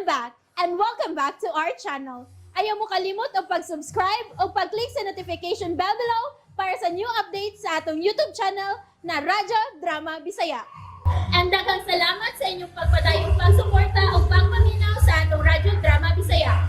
I'm back and welcome back to our channel. Ayaw mo kalimot og pag-subscribe o pag-click sa notification bell below para sa new updates sa atong YouTube channel na Radyo Drama Bisaya. And daghang salamat sa inyong pagpadayong pagsuporta o pagpaminaw sa atong Radyo Drama Bisaya.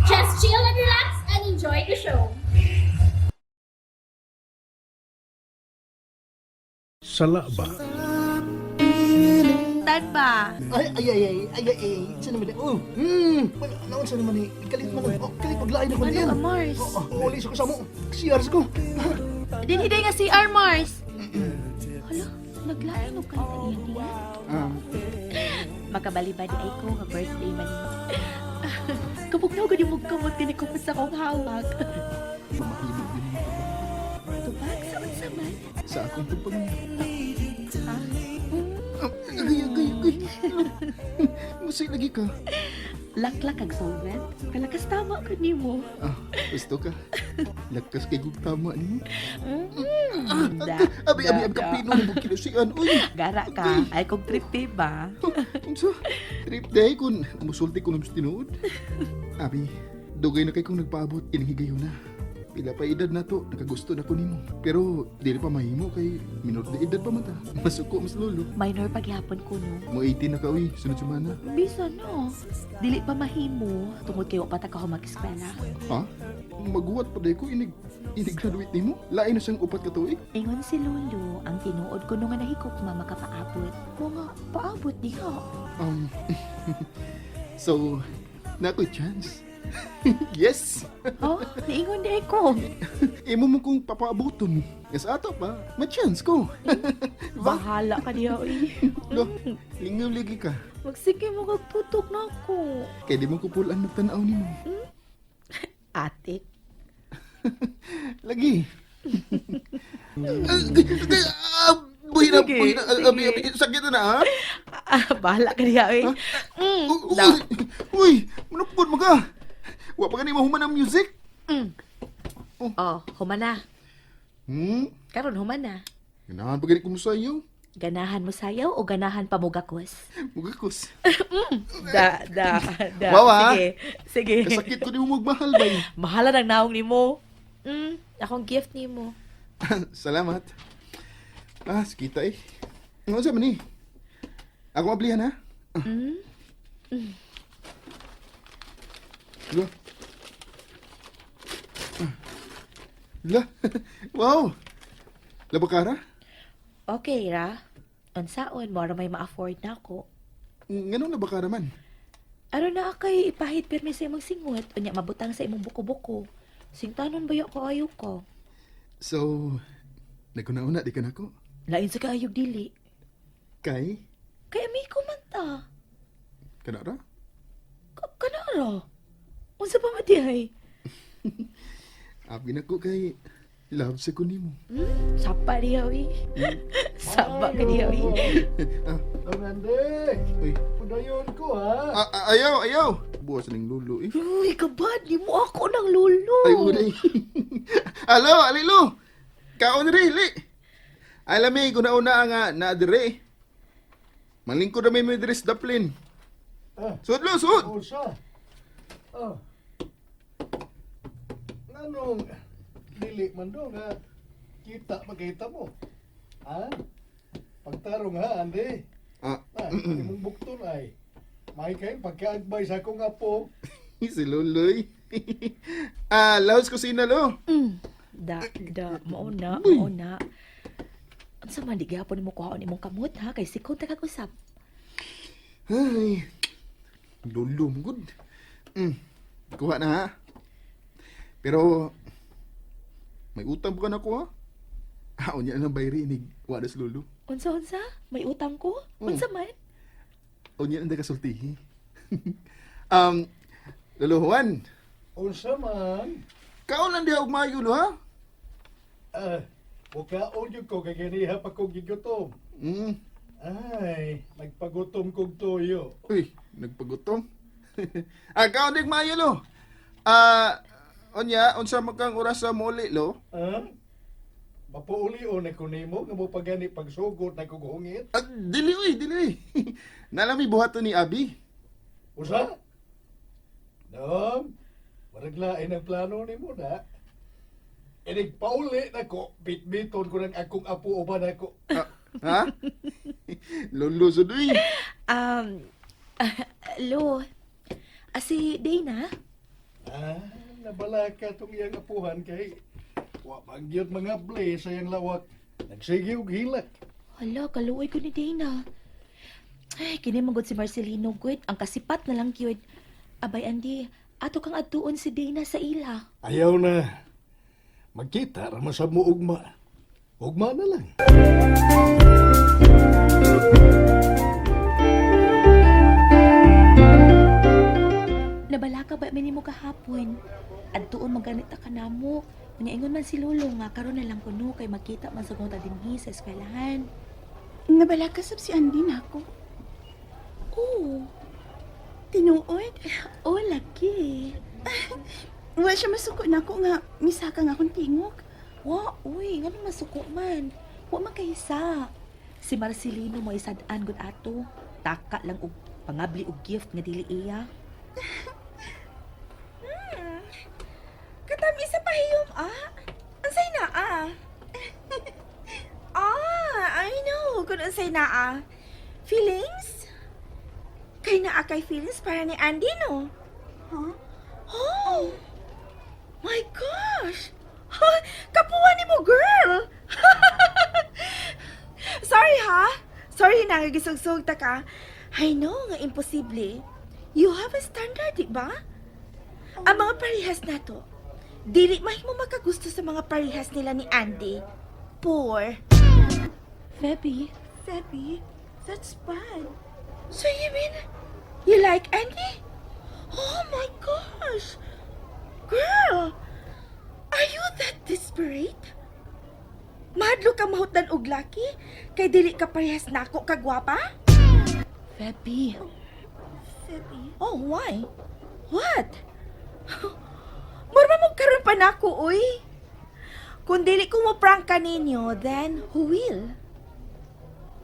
Just chill and relax and enjoy the show. Sala ba? Tan ba? Ay, ay, ay, ay, ay, ay, ay, sa naman eh. Oh, wala, naon sa naman eh. Kalit man, oh, kalit paglain ako Ano diyan. ka, Mars? Oh, oh, uli sa kasamo. CR ko. Din hiday nga CR, Mars. Hala, naglain og kalit ang iyang niya. Ah, Makabali-bali ay ko nga birthday man. Kabugnaw gani mo kamot gani ko sa akong hawak. mamahimo din mo ba? Tubag sa unsa man? Sa akong pagpangin. Ha? Ah, agay, agay, agay. Musay lagi ka. Laklak ang solvent. Kalakas tama ko nimo. Ah, gusto ka. Lakas kay gug tama nimo. Da, Abi, abi, abi, da. kapino mo kinusian. Uy, Gara ka. Ay kong trip di ba? unsa? Trip day kun musulti ko ng tinuod. Abi, dugay na kay kong nagpaabot ining higayon na. Pila pa edad na to, nakagusto na ko nimo. Pero dili pa mahimo kay minor de edad pa man ta. Masuko mas lolo. Minor paghapon ko no. Mo 18 na ka uy, sunod semana. Bisa no. Dili pa mahimo tungod kay wa pa ta ka mag-eskwela. Ha? Maguwat pa day ko inig inig graduate nimo. Lain na siyang upat ka tuig. Ingon si Lolo, ang tinuod ko no nga nahikop ma makapaabot. Mo nga, paabot diha. So, na ako'y chance. Yes! Oh, niingon di ko. Imo mo kong papaaboton. Yes, ato pa. May chance ko. Diba? Bahala ka diha, oy. Lo, lingaw lagi ka. Magsige mo kag tutok na ako. Kaya di mo kupulan magtanaw nimo. Atik. Lagi. Buhi na, Sige, buhi na. sige. Abi, abi, sakit na ah. Ah, bahala ka diha, oy. Mm, Uy, da. uy, manupod mo ka. Wa pa gani mahuman ang music. Oh, humana. Karon humana. Ganahan pa gani ko mo sa iyo. Ganahan mo sayaw o ganahan pa mo gakos? Mugakos. Da, da, da. Wow, ah. Sige, sige. Kasakit ko ni mo magmahal bay. Mahala ng naong nimo. Akong gift nimo. Salamat. Ah, sakita eh. Ano sa man eh? Ako ablihan ha? Lo. Ah. La. Wow. Labakara? Okay ra. Unsaon mo ra may ma-afford na ako. Nganong labakara man? Aron na kay ipahid pirmi sa imong singot unya mabutang sa imong buko-buko. Singtanon ba ko ayo ko? So, naguna-una di ka nako. Lain sa kaayog dili. Kay, Kay amigo man ta. kanara? Kanara. Unsa pa madihay? Abi nako kay love sa ko nimo. Sapa diha wi. Sapa ka diha wi. Ah, Ande, uy. padayon ko ha. Ah, ah, ayaw, ayaw. Buwas ning lulo eh. Uy, kabad, di mo ako ng lulo. Ay, uray. Alo, alilo. Kaon ri, li. Ay, lami, guna-una nga na dire. Malingkod na may may dress daplin. Ah, Sud lo, sud. unsa? Ah. Nganong dili man do nga kita magkita mo. Ha? Pagtarong ha, Ande. Ah, Ah, imong bukton ay. May kay pagka-advise ako nga po. si Loloy. Ah, laos kusina lo. Da, da, mao na, mao na. Unsa man di gihapon nimo kuhaon imong kamot ha kay sikon ta kag usab. Ay, lolo mo good. Kuha na ha. Pero, may utang pa ka na ko ha? Ah, unya na bayri ni Wadas Lolo. Unsa unsa? May utang ko? Unsa man? Unya na kasultihi. um, Lolo Juan, Unsa man? kaon lang diha og maayo lo ha? Ah, mukaon gyud ko kay ganiha pa kog gigutom. Ay, nagpagutom kog tuyo. Uy, nagpagutom. Ah, kaon dig maayo lo. Ah, unya unsa man kang oras sa muli lo? Ha? Mapuuli-on na ko nimo nga mo pagani pagsugot na kog hungit. Ah, dili uy, dili uy. Nalami buhaton ni Abi. Usa? Dom, murag lain ang plano nimo na. Inig pauli nako, bitbiton ko ng akong apo uban ako. Ah, ha? Lolo sa duy. Um, Lo, si Dana? Ah, nabalaka tong iyang apuhan kay wa man gyud mga ble sa iyang lawak. Nagsige og hilak. Hala, kaluoy ko ni Dana. Ay, kini man gud si Marcelino gud, ang kasipat na lang gyud. Abay Andy, ato kang adtuon si Dana sa ila. Ayaw na. Magkita ra man sa mo ugma. Ugma na lang. Nabalaka ba minimo kahapon? Adtuon maganit ka namo. Unya ingon man si Lolo nga karon na lang kuno kay magkita man sa kong dinhi sa eskwelahan. Nabala ka sab si Andy nako. Oo. Tinuod. Oh, lagi. Wa siya masuko nako nga misaka nga akong tingog. Wa, uy, ngano masuko man. Wa man kaysa. Si Marcelino mo isad-an gud ato. Taka lang og pangabli og gift nga dili iya. Katami sa pahiyom, ah. Unsay na, ah? Ah, I know kung unsay na, ah. Feelings? Kay naa kay feelings para ni Andy, no? Huh? Oh! My gosh! Kapuha ni mo, girl! Sorry, ha? Sorry na, gisugsug ta ka. I know nga imposible. You have a standard, di ba? Ang mga parehas nato, dili mahimo makagusto sa mga parehas nila ni Andy. Poor. Feby, Feby, that's bad. So you mean you like Andy? Oh my gosh! Girl, are you that desperate? Mahadlok ka mahutdan og laki kay dili ka parehas nako kagwapa? Feby. Feby. Oh, why? What? Murma mo karon pa nako, uy. Kung dili ko mo prank ka ninyo, then who will?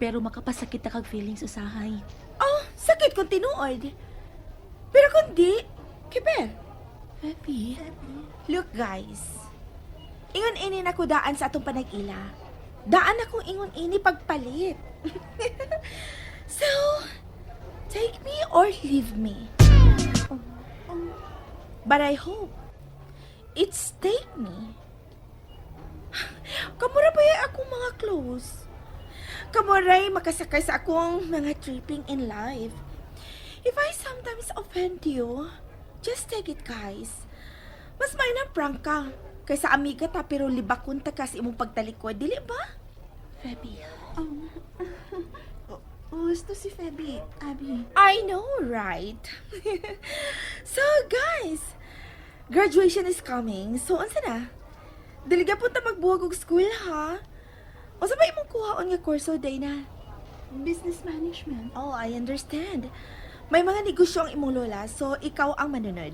Pero makapasakit ta kag feelings usahay. Oh, sakit kung tinuod. Pero kung di, kiber. Feby. Look guys, ingon ini nako daan sa atong panag-ila. Daan akong ingon ini pagpalit. So, take me or leave me. But I hope it's take me. Kamura ba yung akong mga clothes? Kamuray makasakay sa akong mga tripping in life. If I sometimes offend you, just take it, guys. Mas may nang prank ka kaysa amiga ta pero libakon ta ka sa imong pagtalikod, dili ba? Feby. Gusto si Feby, Abby. I know, right? So, guys, graduation is coming. So, unsa na? Dili gyapon ta magbuwag og school, ha? Unsa ba imong kuhaon nga kurso, Dana? Business management. Oh, I understand. May mga negosyo ang imong lola, so ikaw ang manunod.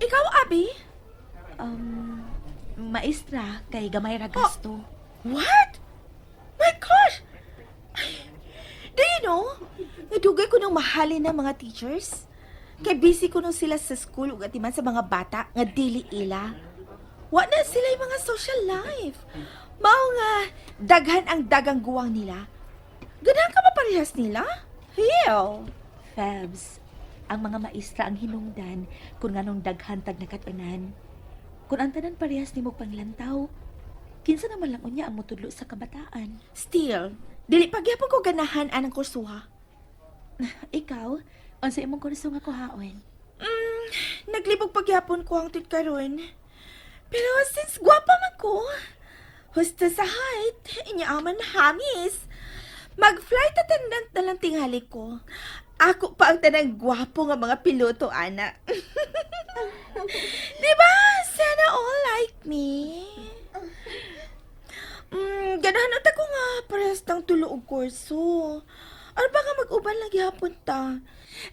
Ikaw, Abby? Maestra kay gamay ra gasto. What? My gosh! Ay, do you know? Nadugay ko nang mahalin ng mga teachers. Kay busy ko nung sila sa school ug atiman sa mga bata nga dili ila. Wa na sila yung mga social life. Mao nga daghan ang dagang guwang nila. Ganahan ka maparehas nila? Ew. Febs, ang mga maestra ang hinungdan kung nganong daghan tag nakatunan. Kung ang tanan parehas nimo panglantaw, kinsa naman lang unya ang motudlo sa kabataan. Still, dili pagyapon ko ganahan anang kursuha. Ikaw, unsa imong kurso nga kuhaon? Naglibog pagyapon ko ang tit karon. Pero since gwapa man ko, husto sa height, inyaaman hamis. Mag-flight attendant na lang tingali ko. Ako pa ang tanang gwapo nga mga piloto, ana. Di ba? Sana all like me. Ganahan at ako nga parehas ng tulo og kurso. Ano ba nga mag-uban lang gihapon ta?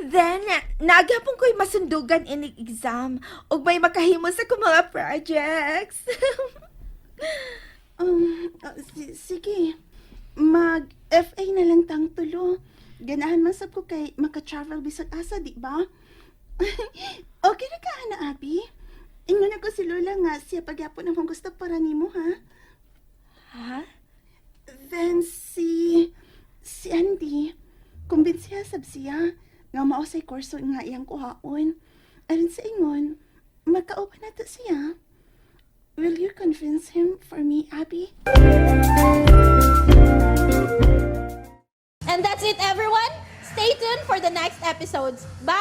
Then, naagyapon ko'y masundugan inig exam ug may makahimo sa akong mga projects. Sige. Mag FA na lang tang tulo. Ganahan man sab ko kay maka-travel bisag asa, di ba? Okay ra ka, ana, Abi. Ingnon ako si Lola nga siya pagyapon ang gusto para nimo, ha? Ha? Then si Andy, kumbinsiya sab siya nga mao say kurso nga iyang kuhaon. Aron sa ingon, magkauban nato siya. Will you convince him for me, Abby? And that's it, everyone. Stay tuned for the next episodes. Bye!